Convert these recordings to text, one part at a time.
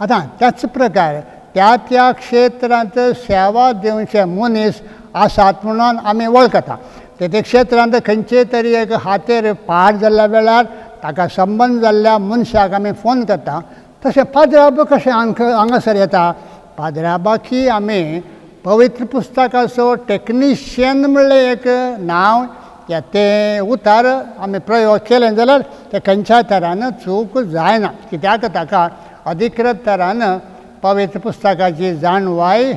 आतां त्याच प्रकार त्या त्या क्षेत्रांत सेवा दिवचे मनीस आसात म्हणून आमी वळखता. ते ते क्षेत्रांत खंयचे तरी एक हातेर पाड जाल्ल्या वेळार ताका संबंद जाल्ल्या मनशाक आमी फोन करता. तशें पाद्राब कशें हांगासर येता? पाद्राबाकी आमी पवित्र पुस्तकाचो टॅक्निशियन म्हणलें एक नांव या तें उतार आमी प्रयोग केलें जाल्यार तें खंयच्याय तरान चूक जायना, कित्याक ताका अधिकृत तरान पवित्र पुस्तकाची जाणवाय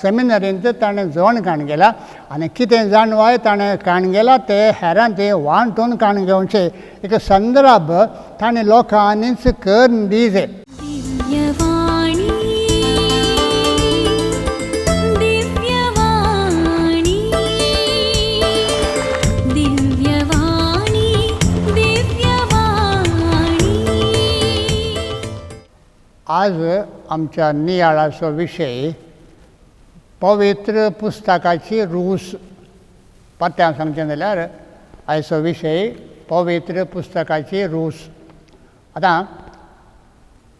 सेमिनरींत ताणें जण काण गेला आनी कितें जाणवाय ताणें काण गेला ते हेरां ते वांटून काण घेवचें एक संदर्भ ताणें लोकांनीच करून दिजे. आज आमच्या नियाळाचो विशय पवित्र पुस्तकाची रूस. परतें सांगचें जाल्यार आयचो विशय पवित्र पुस्तकाची रूस. आतां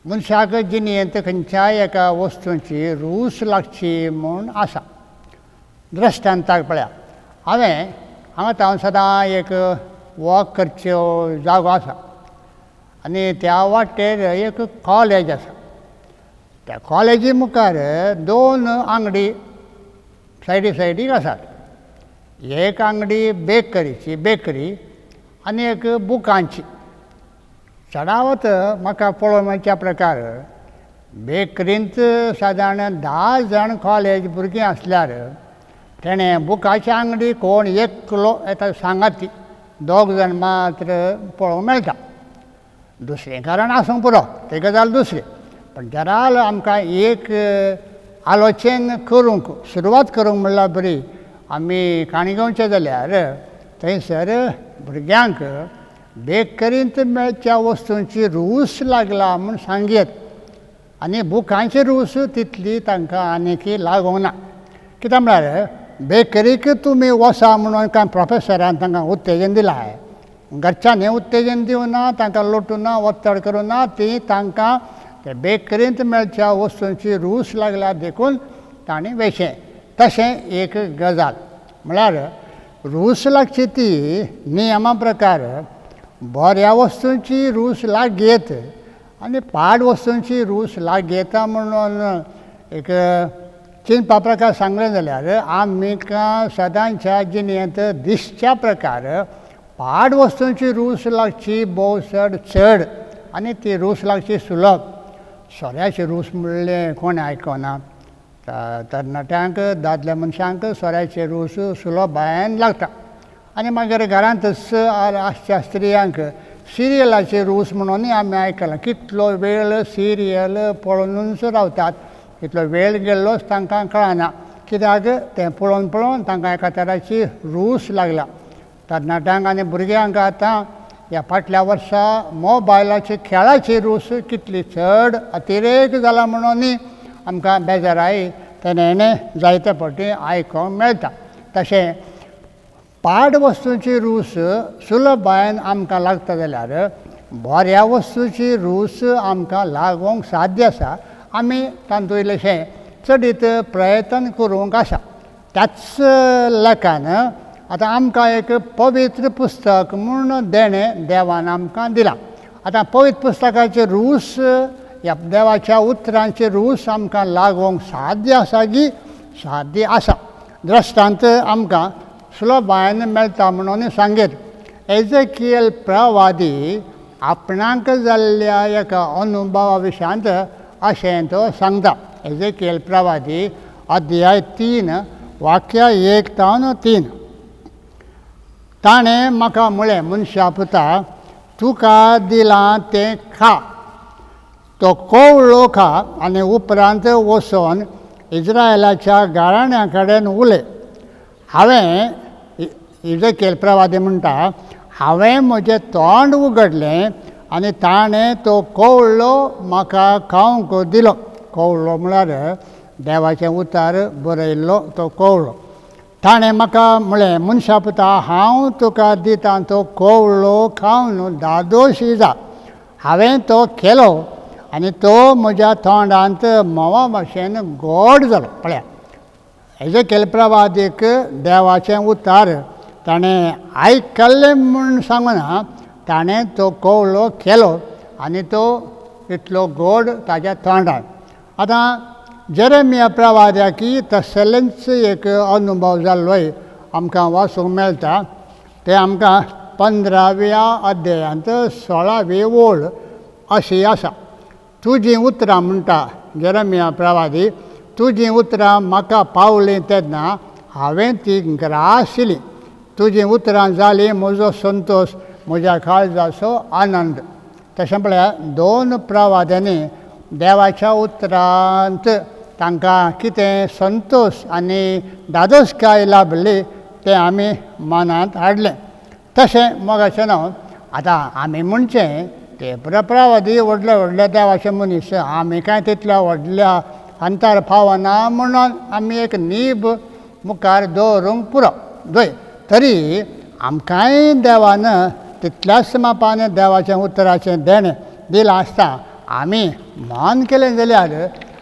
मनशाक जिणेंत खंयच्याय एका वस्तूंची रूस लागची म्हूण आसा. दृश्टांताक पळया, हांवें हांगा हांव सदां एक वॉक करच्यो जागो आसा आनी त्या वाटेर एक कॉलेज आसा. त्या कॉलेजी मुखार दोन आंगडी सायडी सायडीक आसात. एक आंगडी बेकरीची बेकरी आनी एक बुकांची. चडावत म्हाका पळोवपाच्या प्रकार बेकरींत सादारण 10 जाण कॉलेज भुरगीं आसल्यार तेणें बुकाची आंगडी कोण एकलो येता सांगात ती 2 जाण मात्र पळोवंक मेळटा. दुसरें कारण आसूंक पुरो, ते गजाल दुसरी, पण जराल आमकां एक आलोचन करूंक सुरवात करूंक म्हणल्यार बरी आमी काणी घेवचें जाल्यार थंयसर भुरग्यांक बेकरींत मेळच्या वस्तूंची रूस लागला म्हूण सांगयत आनी बुकांची रूस तितली तांकां आनीकी लागूंक ना. कित्याक म्हळ्यार बेकरीक तुमी वसा म्हणून कांय प्रोफेसरान तांकां उत्तेजन दिलां, घरच्यांनी उत्तेजन दिवना, तांकां लोटूना, ಒತ್ತಡ करूं ना, ती तांकां ते बेकरींत मेळच्या वस्तूंची रूस लागल्या देखून तांणी वेचें. तशें एक गजाल म्हळ्यार रूस लागची ती नियमा प्रकार बऱ्या वस्तूंची रूस लागयत आनी पाड वस्तूंची रूस लागयता म्हणून एक चिंतपा प्रकार सांगलें जाल्यार आमकां सदांच्या जिणेंत दिसच्या प्रकार पाड वस्तूंची रूस लागची भोव चड चड आनी ती रूस लागची सुलभ. सोऱ्याची रूस म्हणलें कोण आयकना, तरणाट्यांक दादल्या मनशांक सोऱ्याची रूस सुलभायेन लागता. आनी मागीर घरांतच आसच्या स्त्रियांक सिरियलाची रूस म्हणून आमी आयकलां. कितलो वेळ सिरियल पळोवनूच रावतात, कितलो वेळ गेल्लोच तांकां कळना, कित्याक तें पळोवन पळोवन तांकां एका तराची रूस लागला. तरणाट्यांक आनी भुरग्यांक आतां ह्या फाटल्या वर्सा मोबायलाची खेळाची रूस कितली चड अतिरेक जाला म्हणून आमकां बेजाराय तेणें जायते फावटी आयकूंक मेळटा. तशें पाड वस्तूंची रूस सुलभायेन आमकां लागता जाल्यार बऱ्या वस्तूची रूस आमकां लागूंक साध्य आसा. आमी तातूंत इल्लेशें चडीत प्रयत्न करूंक आसा. त्याच लेखान आतां आमकां एक पवित्र पुस्तक म्हूण देणें देवान आमकां दिलां. आतां पवित्र पुस्तकाचे रूस ह्या देवाच्या उतरांचे रूस आमकां लागूंक साध्य आसा की साध्य आसा. दृश्टांत आमकां सुलभायेन मेळटा म्हणून सांगीत. एजेकियल प्रवादी आपणाक जाल्ल्या एका अनुभवा विशयांत अशें तो सांगता. एजेकियल प्रवादी अध्याय 3 वाक्य 1 तावन 3. ताणें म्हाका म्हळें, मनशा पुता, तुका दिलां तें खा, तो कोवळो खा आनी उपरांत वचोन इज्रायलाच्या घराण्या कडेन उलय. हांवें इजेकियल प्रवादी म्हणटा, हांवें म्हजें तोंड उगडलें आनी ताणें तो कोवळो म्हाका खावंक दिलो. कोवळो म्हळ्यार देवाचें उतार बरयल्लो तो कोवळो. ताणें म्हाका म्हळें, मनशा पुता, हांव तुका दितां तो कोवळो खावन धादोशी जा. हांवें तो केलो आनी तो म्हज्या तोंडांत म्होंवा भाशेन गोड जालो. पळया, एजेकेल प्रवादीक देवाचें उतार ताणें आयकल्लें म्हूण सांगना, ताणें तो कवलो केलो आनी तो इतलो गोड ताज्या तोंडान. आतां जेरेमिया प्रवाद्याकी तसलेंच एक अनुभव जाल्लोय आमकां वाचूंक मेळटा. तें आमकां 15व्या अध्यायांत 16वी ओळ अशी आसा. तुजीं उतरां म्हणटा जेरेमिया प्रवादी, तुजीं उतरां म्हाका पावलीं तेन्ना हांवें ती ग्राशिली. तुजीं उतरां जालीं म्हजो संतोश, म्हज्या काळजाचो आनंद. तशें म्हळ्यार दोन प्रवाद्यांनी देवाच्या उतरांत तांकां कितें संतोश आनी धादोसकाय लाभली तें आमी मनांत हाडलें. तशें मोगाचें नांव आतां आमी म्हणचें ते प्रवादी व्हडले व्हडले देवाचे मनीस, आमी कांय तितल्या व्हडल्या अंतर पावना म्हणून आमी एक नीब मुखार दवरूंक पुरो दय. तरी आमकांय देवान तितल्याच मापान देवाचें उतराचें देणें दिलां आसता. आमी मान केलें जाल्यार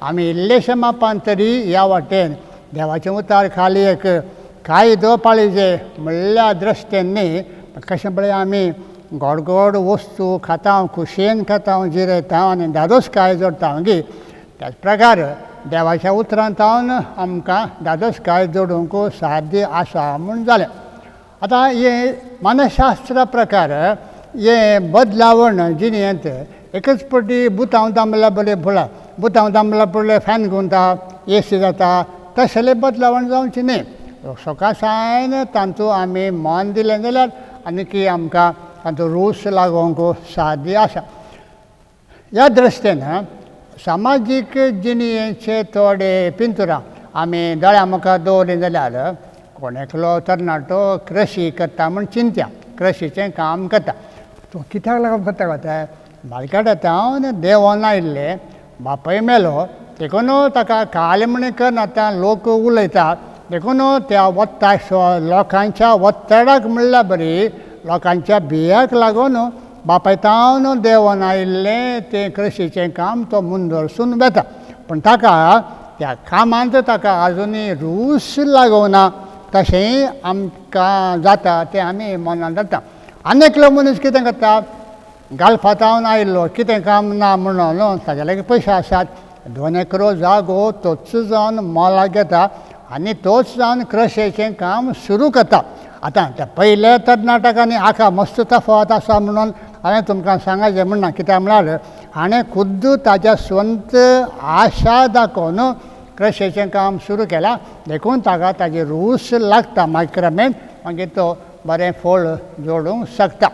आमी इल्लेशे मापान तरी ह्या वाटेन देवाचें उतार खाली एक कायदो पाळीजे म्हणल्या दृश्टेन न्ही, कशें पळय आमी गोड गोड वस्तू खाता, खुशयेन खाता, जिरयता आनी धादोसकाय जोडटा गी, त्याच प्रकार देवाच्या उतरांत आमकां धादोसकाय जोडूंक साध्य आसा म्हूण जालें. आतां हें मानसशास्त्र प्रकार हें बदलावण जिणेंत एकच पटी बुतांव दामल्या बरें फुलां बुतांव दामल्या पडले फॅन घुंवता, एसी जाता, तसलें बदलावण जावचें न्ही. सकाळसायन तांतू आमी मन दिलें जाल्यार आनीकी आमकां तांचो रूच लागोवंक साध्य आसा. ह्या दृश्टेन सामाजीक जिणेचे थोडे पिंतुरां आमी दोळ्या मुखार दवरलीं जाल्यार कोण एकलो तरणाटो कृशी करता म्हूण चिंत्या, कृशीचें काम करता, तो कित्याक लागून करता वता, मार्केटांत देंवोन आयिल्ले बापूय मेलो देखून ताका काल म्हण करना, लोक उलयता देखून त्या वत्ता लोकांच्या वत्तडाक म्हणल्यार बरी लोकांच्या बियाक लागून बापायतावन देंवोन आयिल्लें तें कृशीचें काम तो मुंदरसून वेता. पूण ताका त्या कामांत ताका आजुनूय रूच लागोना. तशेंय आमकां जाता तें आमी मनांत जाता. आनी एकलो मनीस कितें करता, गाल्फातावन आयिल्लो कितें काम ना म्हणून ताज्या लागीं पयशे आसात, 2 एकरो जागो तोच जावन मोलाक घेता आनी तोच जावन कृशेचें काम सुरू करता. आतां त्या पयल्या तरणाटकांनी आका मस्त तफावत आसा म्हणून हांवें तुमकां सांगाचें म्हणना, कित्याक म्हळ्यार हाणें खुद्द ताज्या स्वंत आशा दाखोवन कृशेचें काम सुरू केलां, देखून ताका ताजी रूच लागता. मागीर क्रमेण मागीर तो बरें फळ जोडूंक शकता.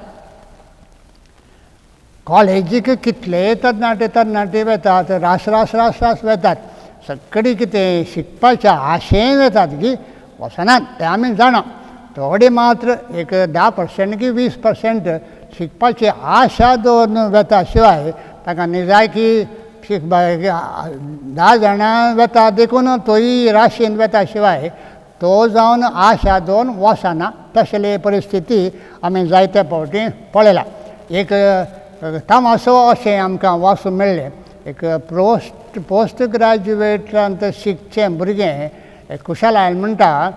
कॉलेजीक कितले तरणाटे तरणाटे वेतात, रास रास रास रास वेतात, सगळीं कितें शिकपाच्या आशेन वेतात की वचनात तें आमी जाणा. थोडे मात्र एक 10% की 20% शिकपाची आशा दवरून वेता, शिवाय ताका निजायकी शिकपाक 10 जाणां वेता देखून तोय राशीन वेता, शिवाय तो जावन आशा दवरून वचना. तसली परिस्थिती आमी जायते फावटी पळयला. एक तमासो अशें आमकां वाचूंक मेळ्ळें, एक पोस्ट ग्रॅज्युएटांत शिकचें भुरगें खुशालायन म्हणटा,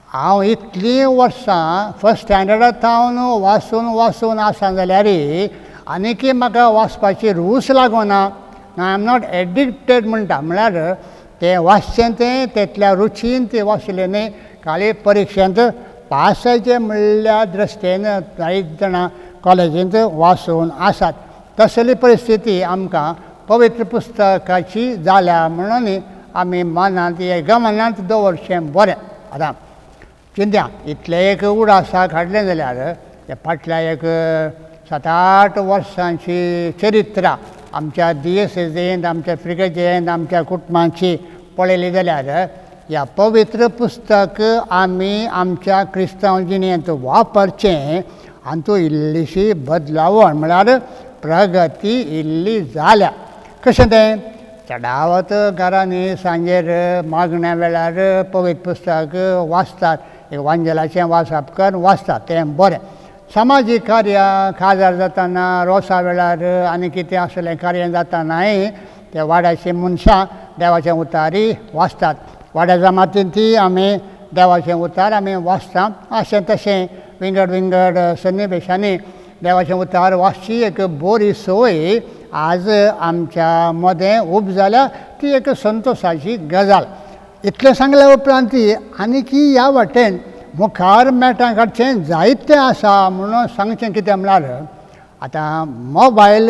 हांव इतलीं वर्सां फर्स्ट स्टँडर्डा थावन वाचून वाचून आसा जाल्यार आनीकी म्हाका वाचपाची रूच लागना, I am not addicted म्हणटा. म्हळ्यार तें वाचचें तें तेतल्या रुचीन तें वाचलें न्ही, खाली परिक्षेंत पास जायचें म्हणल्या दृश्टेन जायत जाणां कॉलेजींत वाचून आसात. तसली परिस्थिती आमकां पवित्र पुस्तकाची जाल्या म्हणून आमी मनांत हे गमनांत दवरचें बरें. आतां चिंत्या इतलें एक उडासाक हाडलें जाल्यार त्या फाटल्या एक 7-8 वर्सांची चरित्रां आमच्या दियसेजेंत, आमच्या फ्रिगेजेंत, आमच्या कुटुंबांची पळयली जाल्यार ह्या पवित्र पुस्तक आमी आमच्या क्रिस्तांव जिणेंत वापरचें हातूंत इल्लीशी बदलावण म्हळ्यार प्रगती इल्ली जाल्या. कशें तें चडावत घरांनी सांजेर मागण्या वेळार पवित्र पुस्तक वाचतात, एक वांजेलाचें वाचप करून वाचतात तें बरें. समाजीक कार्यां काजार जाताना, रोसा वेळार आनी कितें आसलें कार्य जातानाय ते वाड्याची मनशां देवाचें उतारी वाचतात. वाड्या जमातीन ती आमी देवाचें उतार आमी वाचता. अशें तशें विंगड विंगड सन्निवेशांनी देवाचें उतार वाचची एक बरी संवय आज आमच्या मदें उब जाल्या, ती एक संतोशाची गजाल. इतलें सांगल्या उपरांत ती आनीकी ह्या वाटेन मुखार मेटां काडचें जायतें आसा म्हणून सांगचें. कितें म्हळ्यार आतां मोबायल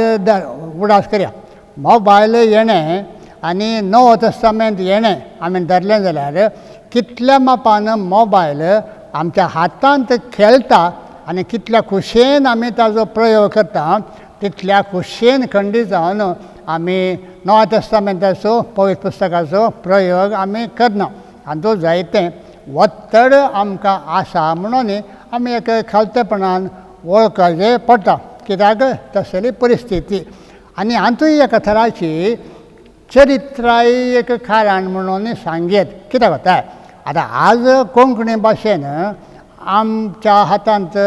उडास करया, मोबायल येणें आनी नवो तस्तामेंत येणें आमी धरलें जाल्यार कितल्या मापान मोबायल आमच्या हातांत खेळटा आनी कितल्या खुशयेन आमी ताजो प्रयोग करता तितल्या खुशयेन खंडीत जावन आमी नव्या तस्तामेंताचो पवित्र पुस्तकाचो प्रयोग आमी करना. आनी तो जायतें वत्तड आमकां आसा म्हणून आमी एक खालतेपणान वळखचें पडटा, कित्याक तसली परिस्थिती. आनी हातूंत एका थराची चरित्राय एक कारण म्हणून सांगयेत. कित्याक वता आतां आज कोंकणी भाशेन आमच्या हातांत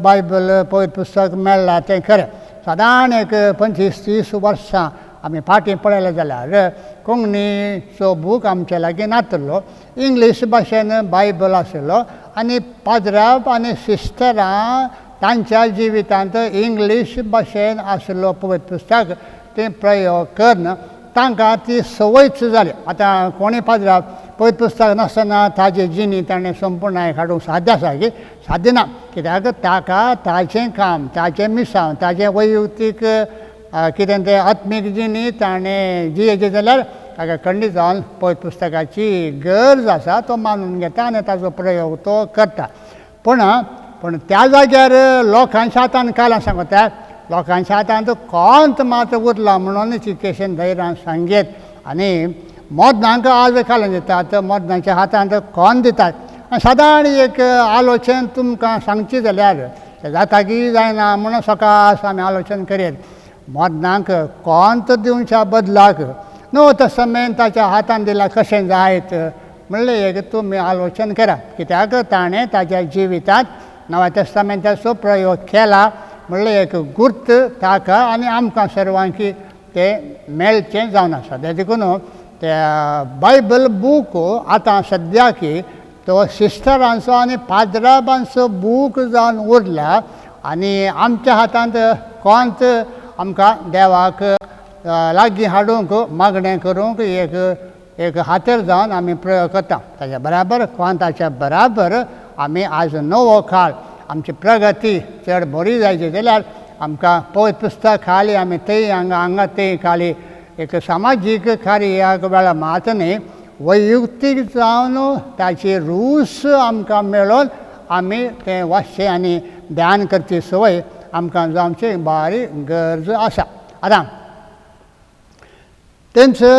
बायबल पवित्र पुस्तक मेळ्ळां तें खरें. सादारण एक 25-30 वर्सां आमी फाटीं पळयलें जाल्यार कोंकणीचो बूक आमच्या लागीं नातलो, इंग्लीश भाशेन बायबल आशिल्लो आनी पाद्राब आनी सिस्टरां तांच्या जिवितांत इंग्लीश भाशेन आशिल्लो पवित्र पुस्तक तें प्रयोग करून तांकां ती संवयच जाली. आतां कोणूय पाद्राब पवित्र पुस्तक नासतना ताजी जिणी ताणें संपूर्ण हाडूंक साध्य आसा की साध्य ना, कित्याक ताका ताचें काम, ताचें मिसांव, ताचें वैयक्तीक कितें तें आत्मीक जिणी ताणें जियेचें जाल्यार ताका खंडीत जावन पवित्र पुस्तकाची गरज आसा तो मानून घेता आनी ताचो प्रयोग तो करता. पूण पूण त्या जाग्यार लोकांच्या हातान काल सांगता लोकांच्या हातांत कोंत मात उरला म्हणून चिकेशन धैर्यान सांगयेत. आनी मदनांक आज काल दितात, मदनांच्या हातांत कोन दितात. आनी सादारण एक आलोचन तुमकां सांगची जाल्यार जाता की जायना म्हणून सकाळ आमी आलोचन करयत. मदनांक कोंत दिवच्या बदलाक न्हू तसमेन ताच्या हातान दिला कशें जायत म्हणलें एक तुमी आलोचन करा, कित्याक ताणें ताच्या जिवितांत नव्या तस्तामेंताचो प्रयोग केला म्हणलें एक गुर्त ताका आनी आमकां सर्वांकी तें मेळचें जावन आसा. देखून त्या बायबल बूक आतां सद्याकी तो सिस्टरांचो आनी पाद्राबांचो बूक जावन उरला आनी आमच्या हातांत कोंत आमकां देवाक लागीं हाडूंक मागणें करूंक एक एक हातेर जावन आमी प्रयोग करता. ताच्या बराबर कोंताच्या बराबर आमी आज नवो काळ आमची प्रगती चड बरी जायची जाल्यार आमकां पवित्र पुस्तक खाली आमी थंय हांगा हांगा थंय खाली एक सामाजीक कार्याक वेळा मात न्ही, वैयक्तीक जावन ताची रूस आमकां मेळोन आमी तें वाचचें आनी ध्यान करची संवय आमकां जावची बारी गरज आसा. आतां तेंचो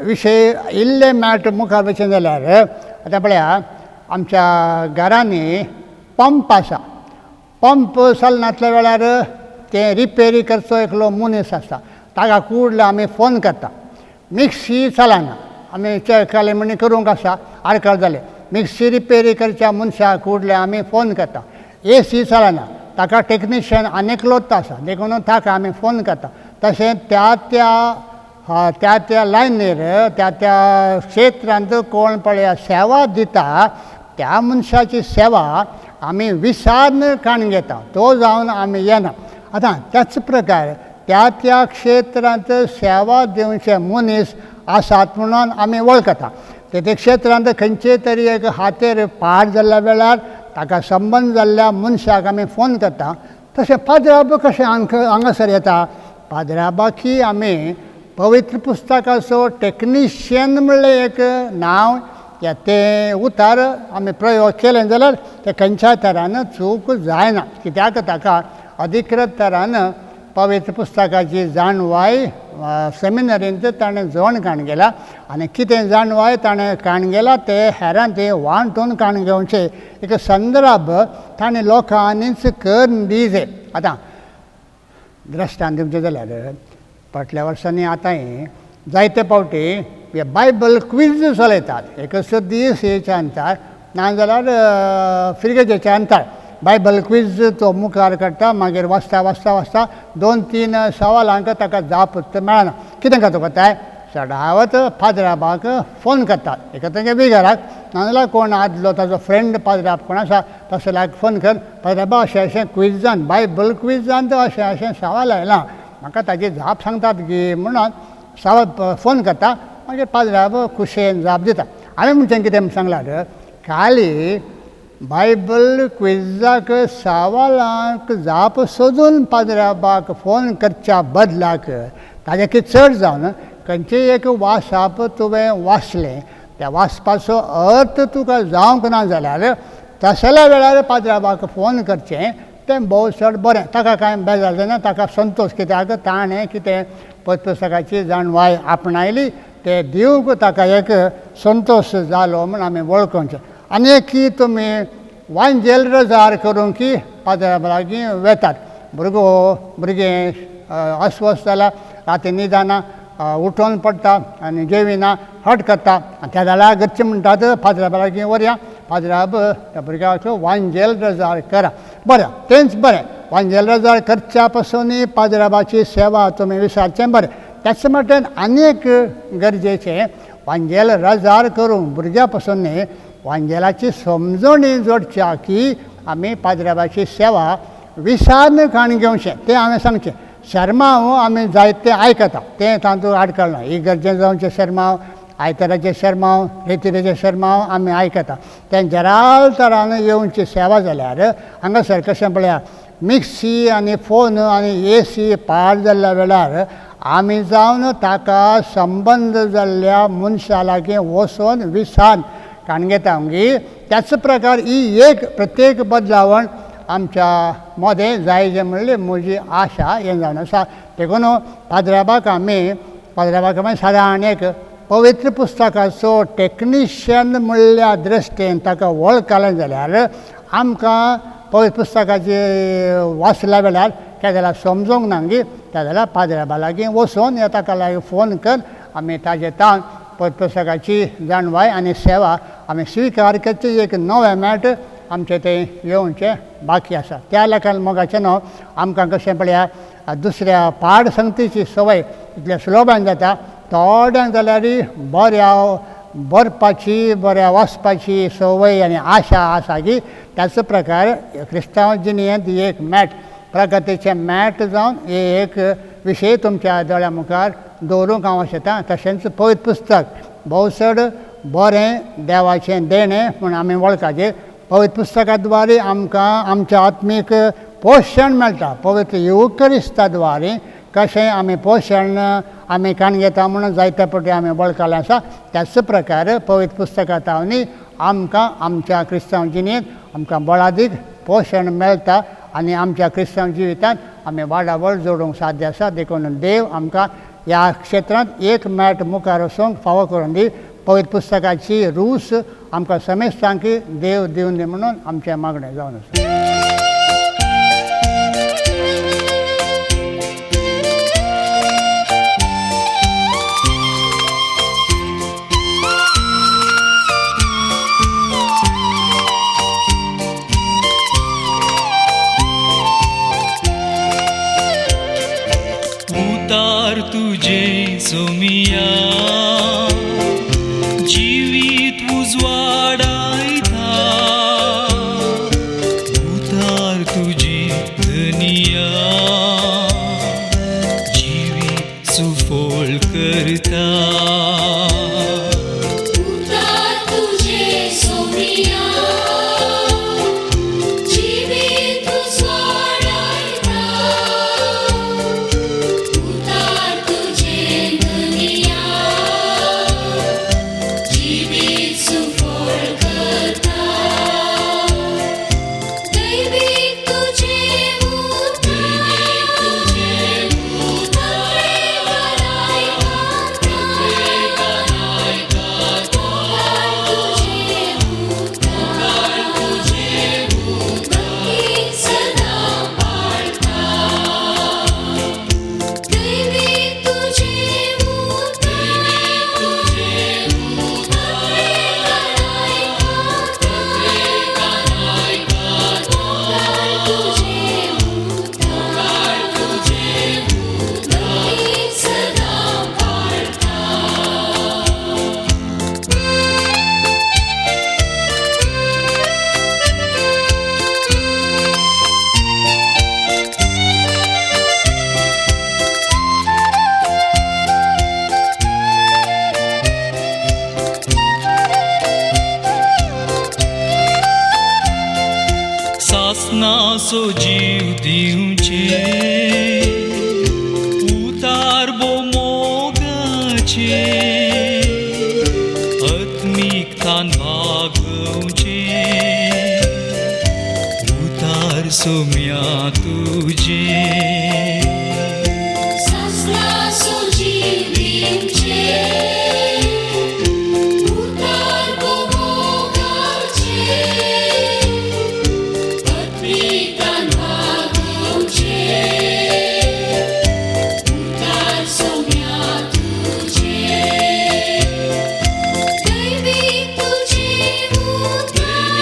विशय इल्ले मॅट मुखार वचून जाल्यार आतां पळया आमच्या घरांनी पंप आसा. पंप चलनातल्या वेळार तें रिपेरी करचो एकलो मनीस आसता, ताका कुडले आमी फोन करता. मिक्सी चलना, आमी काले म्हणी करूंक आसा आडखळ जाले, मिक्सी रिपेरी करच्या मनशाक कुडले आमी फोन करता. ए सी चलना, ताका टॅक्निशियन आनी एकलोच आसा देखून ताका आमी फोन करता. तशें त्या त्या त्या त्या लायनीर त्या त्या क्षेत्रांत कोण पळया सेवा दिता त्या मनशाची सेवा आमी विसार्न काण घेता, तो जावन आमी येना. आतां त्याच प्रकार त्या त्या क्षेत्रांत सेवा दिवचे मनीस आसात म्हणून आमी वळखता. ते क्षेत्रांत खंयचे तरी एक हातेर पाड जाल्ल्या वेळार ताका संबंद जाल्ल्या मनशाक आमी फोन करता. तशें पाद्राब कशें हांगासर येता, पाद्राबाकी आमी पवित्र पुस्तकाचो टॅक्निशियन म्हणलें एक नांव या तें उतार आमी प्रयोग केलें जाल्यार तें खंयच्याय तरान चूक जायना, कित्याक ताका अधिकृत तरान पवित्र पुस्तकाची जाणवाय सेमिनरींत ताणें जण काण गेला आनी कितें जाणवाय ताणें काण गेला ते हेरान ते वांटून काण घेवचें एक संदर्भ ताणें लोकांनीच करून दिजे. आतां द्रश्टान दिवचें जाल्यार फाटल्या वर्सांनी आतां जायते फावटी हे बायबल क्वीज चलयतात, एक दीस हेच्या अंतर नाजाल्यार फिर्गजेच्या अंतर बायबल क्वीज तो मुखार काडटा, मागीर वाचता वाचता वाचता दोन तीन सवालांक ताका जाप मेळना. कितें करता कोताय चडावत पाद्राबाक फोन करतात, एक तेंगे बिगराक नाजाल्यार कोण आदलो ताजो फ्रेंड पाद्राब कोण आसा तसल्याक फोन कर, पाद्राबा अशें अशें क्विजान बायबल क्विजान तो अशें अशें सवाल आयलां म्हाका ताजी जाप सांगतात गी म्हणून सवाल फोन करता. मागीर पाद्राब खुशयेन जाप दिता. हांवें म्हणचें कितें सांगल्यार खाली बायबल क्विजाक सवालांक जाप सोदून पाद्राबाक फोन करच्या बदलाक ताजें कितें चड जावन खंयचें एक वासाप तुवें वाचलें त्या वाचपाचो अर्थ तुका जावंक ना जाल्यार तसल्या वेळार पाद्राबाक फोन करचें तें भोव चड बरें. ताका कांय बेजार जायना, ताका संतोश कित्याक ताणें कितें पुस्तकाची जाणवाय आपणायली ते दिवंक ताका एक संतोश जालो म्हूण आमी वळखुचें. आनी एक की तुमी वांजेल रजार करूंक की पाद्राबा लागीं वेतात, भुरगो भुरगें अस्वस्थ जाला राती न्हिदना उठोवन पडटा आनी जेविना हट करता आनी त्या जाल्यार घरचें म्हणटात पाद्राबा लागीं व्हरया, पाद्राब त्या भुरग्याक वांजेल रजार करा. बरें तेंच बरें, वांजेल रजार करच्या पासूनय पाद्राबाची सेवा तुमी विचारचें बरें. त्याच मटेन आनी एक गरजेचें वांजेल रजार करूंक भुरग्या पासून न्ही वांजेलाची समजणी जोडच्या की आमी पाद्राबाची सेवा विसार्न काण घेवचें तें हांवें सांगचें. शेर्मांव आमी जायते आयकता तें तातूंत आडकळना, इगर्जेन जावचें शेर्मांव, आयताराचें शेर्मांव, रेतिरेचें शेर्मांव आमी आयकता. तें जराल तरान येवची सेवा जाल्यार हांगासर कशें पळया मिक्सी आनी फोन आनी एसी पाड जाल्ल्या वेळार आमी जावन ताका संबंद जाल्ल्या मनशा लागीं वचोन विसान काण घेता गी. त्याच प्रकार ही एक प्रत्येक बदलावण आमच्या मदें जायजे म्हणली म्हजी आशा हें जावन आसा. देखून पाद्राबाक आमी सादारण एक पवित्र पुस्तकाचो टॅक्निशियन म्हणल्या दृश्टीन ताका वळखलें जाल्यार आमकां पवित्र पुस्तकाचे वाचल्या वेळार त्या जाल्यार समजूंक ना गी त्या जाल्यार पाद्राबा लागीं वचून या ताका लागीं फोन कर आमी ताजे ताण पवित्र पुस्तकाची जाणवाय आनी सेवा आमी स्विकार करची एक नवें मेट आमचें तें येवचें बाकी आसा. त्या लेखान मोगाचें न्हू आमकां कशें पळया दुसऱ्या पाड संगतीची संवय इतल्या सुलभान जाता थोड्यांक जाल्यार बऱ्या बरपाची बऱ्या वाचपाची संवय आनी आशा आसा की त्याच प्रकार क्रिस्तांव जिणेंत एक मॅट प्रगतीचें मॅट जावन एक विशय तुमच्या दोळ्या मुखार दवरूंक हांव आशेतां. तशेंच पवित्र पुस्तक भोव चड बरें देवाचें देणें म्हूण आमी वळखाचें. पवित्र पुस्तका द्वारे आमकां आमच्या आत्मीक पोशण मेळटा. पवित्र युवकरिस्ता द्वारे कशें आमी पोशण आमी काण घेता म्हणून जायते पटी आमी वळखलें आसा. त्याच प्रकार पवित्र पुस्तकां तावनी आमकां आमच्या क्रिस्तांव जिणेंत आमकां बळादीक पोशण मेळटा आनी आमच्या क्रिस्तांव जिवितांत आमी वाडावळ जोडूंक साध्य आसा. देखून देव आमकां ह्या क्षेत्रांत एक मेट मुखार वचूंक फावो करून दी. पवित्र पुस्तकाची रूस आमकां समेस्तांक देव दिवन दी म्हणून आमचें मागणें जावन आसा. उतार तुझे सोमिया जिवीत उजवाडायता, उतार तुजी धनिया जिवीत सुफळ करता. तुझे उतार सो जीव दिवचे उतार भो मोगाचे आत्मिकतान भागोवचे उतार सोम्या तुजे. सासणा सो जीव दिवचे उतार भो मोगाचे आत्मिकतान भागोवचे उतार सोम्या तुजे दैवी तुजे उतार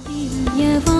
दिव्यवाणी.